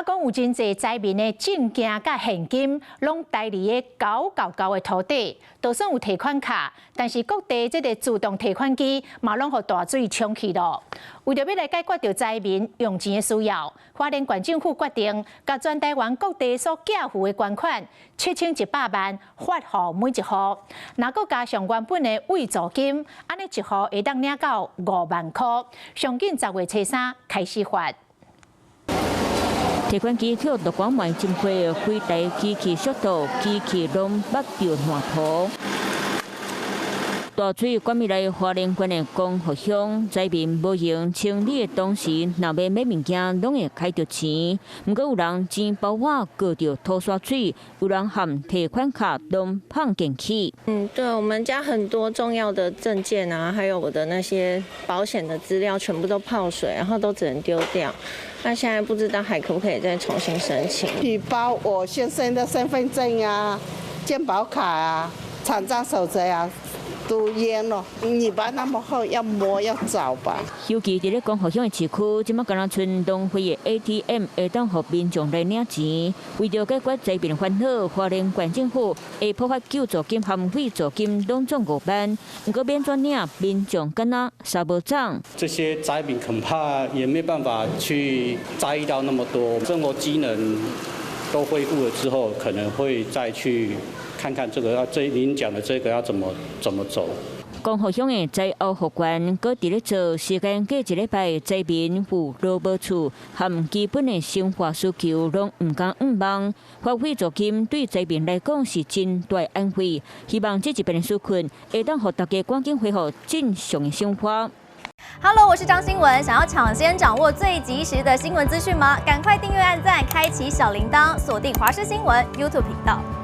講有真濟災民的證件佮現金，攏待佇个厚厚厚的塗底，就算有提款卡，但是各地這个自動提款機嘛攏予大水沖去囉。為著欲來解決著災民用錢的需要，花蓮縣政府決定，共全台灣各地所寄付的捐款7100萬發予每一戶，若閣加上原本的慰助金，按呢一戶會當領到5萬箍。上緊10月初3開始發。提款機予落管門真快，規台機器速度，機器攏捌著爛塗。大水灌入來花蓮縣的光復鄉，災民無閒清理的同時，若欲買物件，攏會開著錢。毋過有人錢包仔過著塗沙水，有人含提款卡攏放進去。嗯，對，我們家很多重要的證件啊，還有我的那些保險的資料，全部都泡水，然後都只能丟掉。那現在不知道還可不可以再重新申請？皮包我先生的身份證啊、健保卡啊、殘障手冊啊，都淹了。泥巴那麼厚，要摸要找吧。尤其佇咧光復鄉的市區，這馬敢若賰農會的 ATM 會當予民眾來領錢。為著解決災民煩惱，花蓮縣政府會撥發救助金和慰助金，攏總5萬。毋過欲按怎領，民眾敢若捎無掌。這些災民恐怕也沒辦法去在意到那麼多，生活機能都恢復了之後，可能會再去看看這個要這您講的這個要怎麼走。光復鄉的災後復原，閣佇咧做，時間過一禮拜，災民有路無厝，含基本的生活需求攏毋敢向望。發慰助金對災民來講是真大安慰，希望這一遍的紓困會當予大家趕緊恢復正常的生活。 Hello，我是張新文。想要搶先掌握最及時的新聞資訊嗎？趕快訂閱、按讚、開啟小鈴鐺，鎖定華視新聞 YouTube 頻道。